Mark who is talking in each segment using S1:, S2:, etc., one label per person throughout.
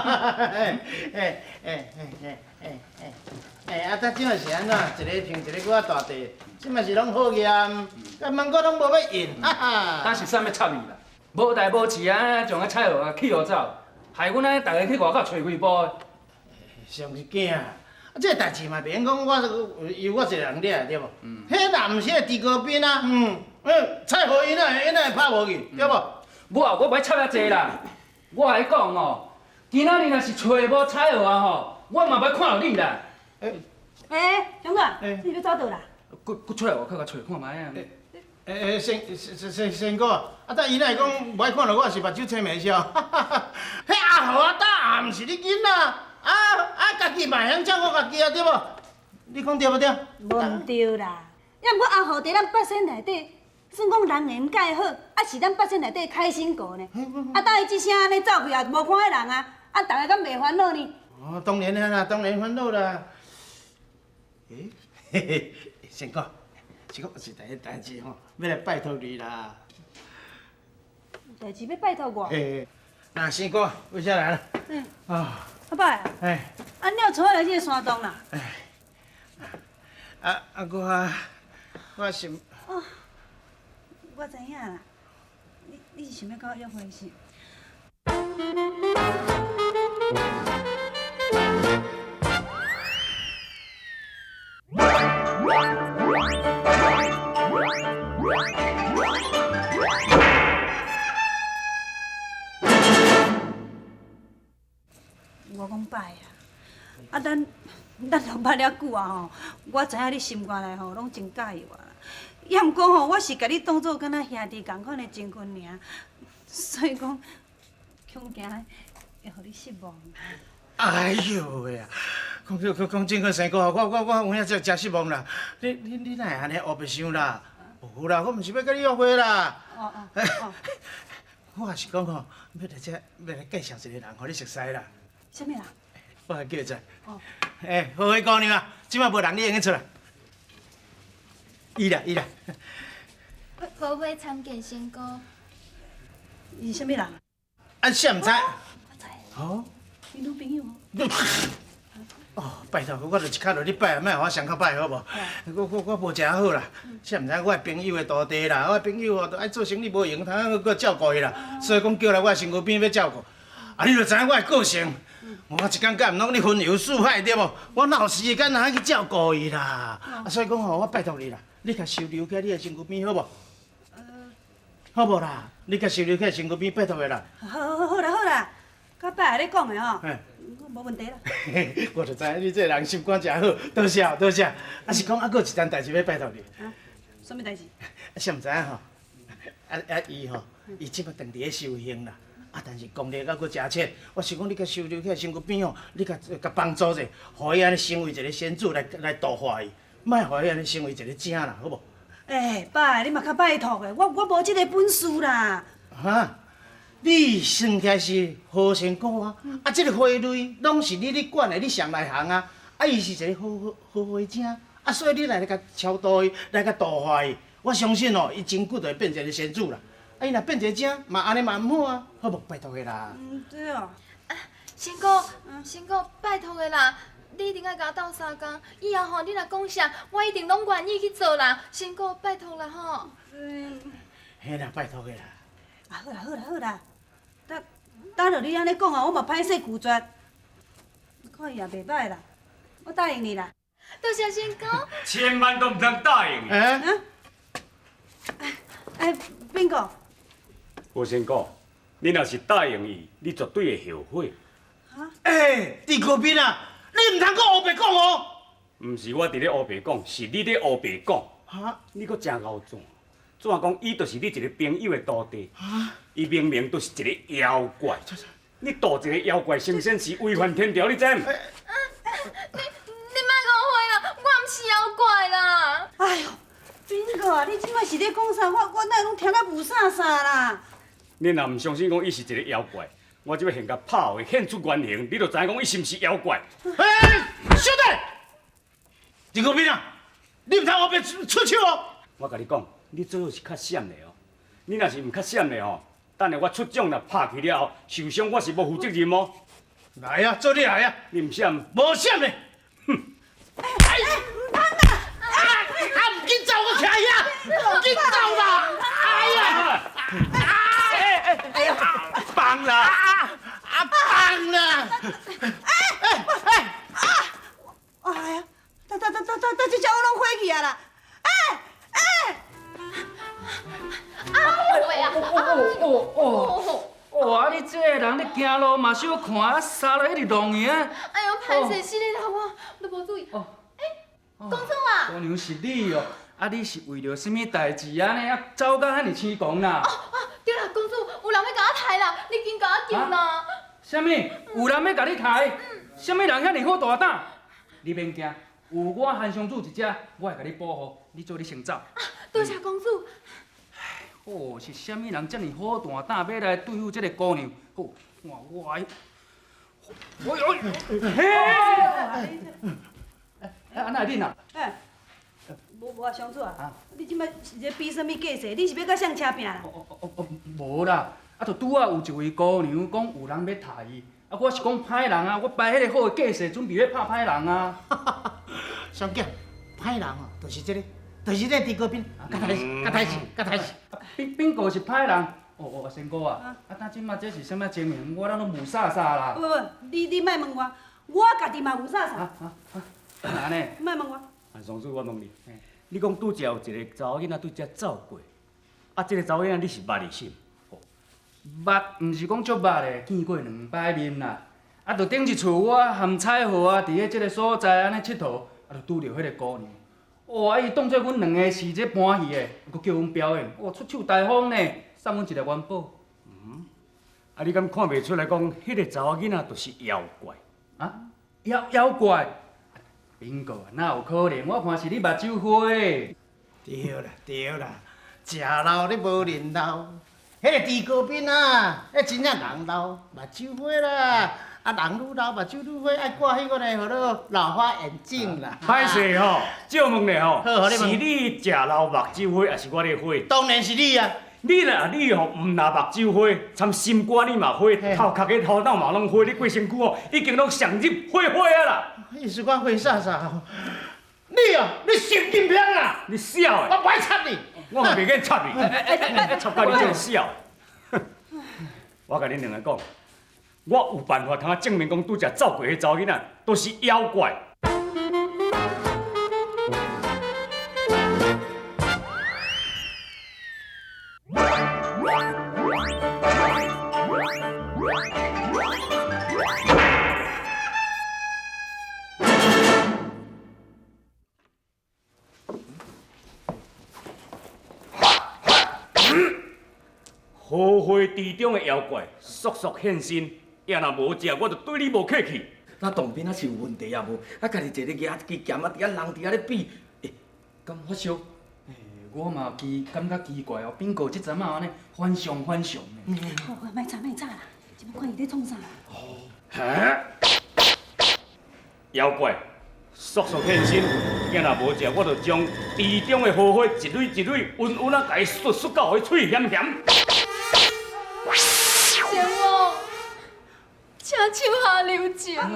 S1: 欸欸欸欸欸欸，啊，这这是按怎？一个穿一个閣較大塊，這嘛是攏好驗，啊，芒果攏無欲應，哈哈。
S2: 敢是啥物插伊啦？無代無誌啊，將個彩荷啊去予走，害阮按呢逐个去外口揣幾步。
S1: 上是驚啊！這个代誌嘛，袂用講我由我一个人掠對無？彼若毋是彼個豬高邊啊，彩荷𪜶哪會𪜶哪會拍無去，對無？
S2: 我啊，我袂插遐濟啦。我共你講哦，今仔日若是揣無彩荷啊吼，我嘛欲看著你啦。
S1: 欸，
S3: 欸，雄哥，你欲走佗啦？
S2: 閣閣出來外口共揣看覓啊？
S1: 欸欸，仙仙仙仙哥，啊，但伊若會講無愛看著我是目睭青眉笑。彼阿豪阿達也毋是你囡仔，啊啊，家己嘛會曉照顧家己啊，對無？你講對無對？
S3: 無毋對啦，抑毋過阿豪佇咱八仙內底，算講人緣蓋好，啊是咱八仙內底開心果呢。啊，當伊這聲按呢走去也無看彼人啊，啊，逐个敢袂煩惱呢？
S1: 哦，當然啦，當然煩惱啦。欸，嘿嘿，仙哥，是講有一个代誌吼，欲來拜託你啦。
S3: 代誌欲拜託我？
S1: 嘿，那仙哥，為啥來了？
S3: 嗯。
S1: 啊。
S3: 阿伯。
S1: 哎。
S3: 啊，你有帶我來這个山洞啦？
S1: 哎。啊啊，我我是。
S3: 哦，我知影啦，你你是想欲佮我約會是？我講拜啊，啊咱咱都捌了久啊吼，我知影你心肝內吼攏真佮意我啦。抑毋過吼，我是共你當做敢若兄弟仝款的情分爾，所以講恐驚會予你失望。
S1: 哎喲喂啊！講講講真個生哥，我我我有影真真失望啦！你你你哪會按呢烏白想啦？無啦，我毋是欲佮你約會啦。
S3: 哦哦哦。
S1: 我也是講吼，欲來遮欲來介紹一個人，予你熟似啦。
S3: 啥物人？
S1: 我來叫者。
S3: 哦。
S1: 欸，好花姑娘啊，這擺無人，你會用出來。伊啦，伊啦。
S4: 桃花參見仙姑。
S3: 伊是啥物人？
S1: 啊，誰毋知？
S3: 我知。
S1: 哦。
S3: 你女朋友？
S1: 哦，拜託，我就一跤落你拜，莫予我傷較歹好無？我我我無誠好啦，誰毋知我的朋友的徒弟啦，我的朋友吼都愛做生意無閒通閣照顧伊啦，所以講叫來我身軀邊欲照顧。啊，你就知影我的個性，我一工敢毋攏咧雲遊四海對無？我哪有時間通去照顧伊啦？啊，所以講吼，我拜託你啦，你共收留起來你的身軀邊好無？好無啦？你共收留起來身軀邊，拜託的啦。
S3: 好好好啦好啦，較拜你講的吼。無問題啦。
S1: 我就知影你這个人心肝誠好，多謝多謝。啊是講啊，閣有一件代誌欲拜託你。
S3: 啊？啥物代誌？
S1: 啊，誰毋知影吼？啊啊伊吼，伊這擺當佇咧修行啦。啊，但是功力猶閣誠淺。我想講你共收留起來身軀邊吼，你共共幫助者，予伊按呢成為一个仙子來來度化伊，莫予伊按呢成為一个精啦，好無？
S3: 欸，爸，你嘛較拜託的，我我無這个本事啦。
S1: 哈？你算起來是好仙姑啊，啊，這个花蕊攏是你咧管的，你上內行啊。啊，伊是一个好好好花精，啊，所以你來共超度伊，來共度化伊，我相信哦，伊真久就會變一个仙子啦。啊，伊若變一個精，嘛按呢嘛毋好啊，好無？拜託的啦。
S3: 嗯，對哦。
S4: 啊，仙姑，仙姑，拜託的啦，你一定愛共我鬥相共，以後吼，你若講啥，我一定攏願意去做啦。仙姑，拜託啦吼。
S3: 嗯。
S1: 嘿啦，拜託的啦。
S3: 啊，好啦，好啦，好啦，等等著你按呢講啊，我嘛歹勢拒絕。看伊也袂䆀啦，我答應你啦。
S4: 多謝仙姑。
S5: 千萬都毋通答應。
S1: 欸？
S3: 欸，邊個？
S5: 何仙姑，你若是答應伊，你絕對會後悔。
S3: 哈？
S1: 欸，鄭國斌啊，你毋通閣烏白講哦。
S5: 毋是我佇咧烏白講，是你咧烏白講。
S1: 哈？
S5: 你閣誠𠢕怎？怎講？伊就是你一个朋友的徒弟。
S1: 哈？
S5: 伊明明就是一个妖怪。你度一个妖怪成仙是違反天條，你知毋？
S4: 你你莫誤會啦，我毋是妖怪啦。
S3: 哎喲，邊個啊？你這擺是咧講啥？我我哪會攏聽甲霧煞煞啦？
S5: 你若毋相信講伊是一个妖怪，我這欲現共拍予伊現出原形，你就知影講伊是毋是妖怪。
S1: 欸，小弟，鄭國斌啊，你毋通烏白出手哦！
S5: 我共你講，你最好是較閃的哦。你若是毋較閃的吼，等下我出掌若拍去了後，受傷我是無負責任哦。
S1: 來啊，做你來啊！
S5: 你毋閃？
S1: 無閃咧！哼！哎，毋通啊！啊，毋緊走，我徛遐，緊走啦！哎呀！哎哎哎呀！
S5: 放啦！
S1: 啊放啦！哎哎
S3: 啊！哎呀！等等等等等，這隻烏攏火去啊啦！哎哎！
S4: 啊喂啊！
S2: 哦哦哦！哦，啊！你這個人，你行路嘛小看，啊，沙落一直弄去啊！
S4: 哎喲，歹勢死你啦，我都無注意。哦。欸，公主啊！
S2: 姑娘是你哦，啊，你是為著啥物代誌按呢啊走甲遐爾痴狂啦？
S4: 哦哦，對啦，公主，有人欲共我刣啦，你緊共我救啦！
S2: 啥物？有人欲共你刣？啥物人遐爾好大膽？你免驚，有我韓商主佇遮，我會共你保護。你做你先走。
S4: 啊，多謝公主。
S2: 哦，是啥物人遮爾好大膽，欲來對付這个姑娘？好，我我哎，嘿，哎，按怎會恁啊？
S3: 哎，無無啊，商主啊，你這擺是咧比啥物架勢？你是欲佮誰車拚啦？
S2: 哦哦哦，無啦，啊，就拄仔有一位姑娘講有人欲刣伊，啊，我是講歹人啊，我擺彼个好的架勢，準備欲拍歹人啊。
S1: 雙檢，歹人哦，就是這个。就是這個豬哥斌，佮刣死，佮刣死，佮刣死。
S2: 斌斌哥是歹人。哦哦，仙姑啊，啊，但這馬這是啥物情形？我攏霧煞煞啦。
S3: 不不，你莫問我，我家己嘛霧煞煞。
S2: 啊啊啊！按呢？
S3: 莫問我。
S5: 啊，上次我問你，你講拄才有一個查某囡仔對遮走過，啊，這個查某囡仔你是捌的是？
S2: 捌，毋是講足捌的，見過兩擺面啦。啊，就頂一次我含彩荷啊，佇咧這个所在按呢𨑨迌，啊，就拄著彼個姑娘。哦，啊！伊當做阮兩个是這搬戲的，閣叫阮表演，哦，出手大方呢，送阮一个元寶。
S5: 嗯，啊，你敢看袂出來講，彼個查某囡仔就是妖怪？
S2: 啊？妖怪？斌哥，哪有可能？我看是你目睭花。
S1: 對啦對啦，食老你無認老，彼個豬哥斌啊，彼真正人老目睭花啦。啊，人愈老目睭愈花，愛掛彼個咧，號做老花眼鏡啦。
S5: 歹勢吼，借問咧吼，是你食老目睭花，抑是我咧花？
S1: 當然是你啊！
S5: 你啦，你吼毋若目睭花，參心肝你嘛花，頭殼个頭腦嘛攏花，你規身軀吼已經攏上入花花啊啦！
S1: 意思講花煞煞吼，你哦，你神經病啦！
S5: 你痟的！
S1: 我不愛插你，
S5: 我嘛袂瘾插你，插到你這痟。我共恁兩个講。我有辦法通證明講，拄才走過彼查某囡仔都是妖怪。荷花池中的妖怪，速速現身！也若無食，我就對你無客氣。
S6: 那當兵啊是有問題啊無？啊，家己坐咧舉一支劍啊，佇遐人佇遐咧比，欸，敢發燒？
S2: 欸，我嘛奇感覺奇怪哦，斌哥這陣仔按呢反常反常的。
S3: 好，莫吵莫吵啦，這擺看伊咧創啥。
S5: 哦，哈！妖怪，速速現身！囝若無食，我就將池中的荷花一蕊一蕊穩穩啊，共伊啜啜到予伊喙鹹鹹。
S4: 仙王，請手下留情啊！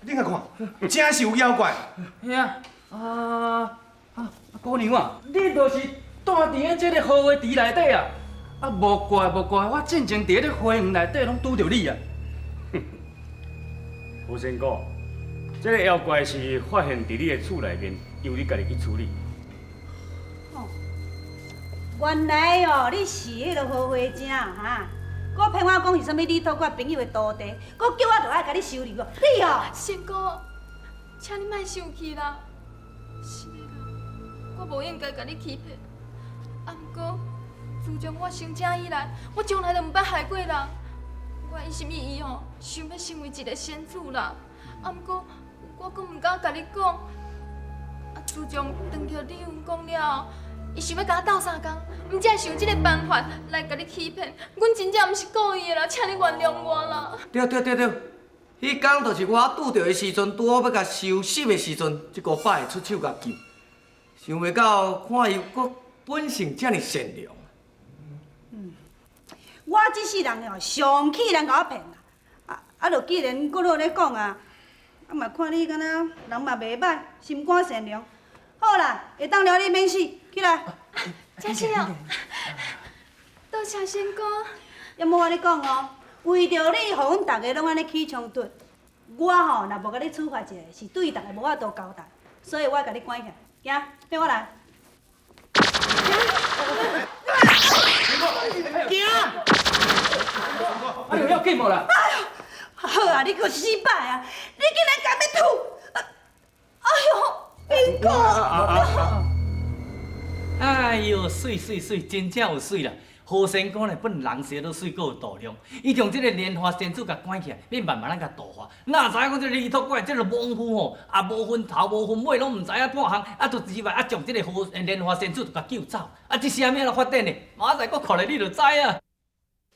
S7: 你來看，真是有妖怪。
S2: 嘿啊，啊啊，姑娘啊，你就是住佇咧這个荷花池內底啊？啊，無怪無怪，我進前佇咧花園內底攏拄著你啊。
S5: 胡仙姑，這个妖怪是發現佇你的厝內面，由你家己去處理。
S3: 哦，原來哦，你是彼个荷花精哈？閣騙我講是啥物？你託我朋友的徒弟，閣叫我著愛共你收留哦。你哦，
S4: 仙姑，請你莫生氣啦。是的啦，我無應該共你欺騙。啊，毋過自從我成精以來，我從來就毋捌害過人。我一心一意吼，想欲成為一個仙子啦。啊，毋過我閣毋敢共你講。啊，自從當著李雲公了後，伊想欲共我鬥相共，毋才會想這个辦法來共你欺騙。阮真正毋是故意的啦，請你原諒我啦。
S6: 對對對對，彼工就是我拄著的時陣，拄好欲共收拾的時陣，這五百會出手共救。想袂到看伊閣本性遮爾善良。
S3: 我這世人哦，上氣人共我騙啦。啊啊，啊，就既然閣落咧講啊，啊嘛看你敢若人嘛袂䆀，心肝善良，好啦，會當饒你免死，起來。
S4: 真是哦，多謝仙姑。
S3: 也無我咧講哦，為著你，予阮逐家攏按呢起衝突，我吼若無共你處罰一下，是對逐家無法度交代，所以我共你關起來，行，綴我來。
S1: 行。
S2: 哎呦，要緊無啦？
S3: 哎喲，好啊，你閣死擺啊！你竟然敢欲吐！哎喲，冰哥！
S8: 哎喲，媠媠媠，真正有媠啦！何仙姑呢，本人生都媠，閣有度量。伊將這个蓮花仙子共關起來，欲慢慢仔共度化。哪知影講這个李托怪這个莽夫吼，也無分頭無分尾，攏毋知影半項，啊，就之外啊，將這个何蓮花仙子就共救走。啊，這啥物仔發展呢？明仔載閣看咧，你就知影。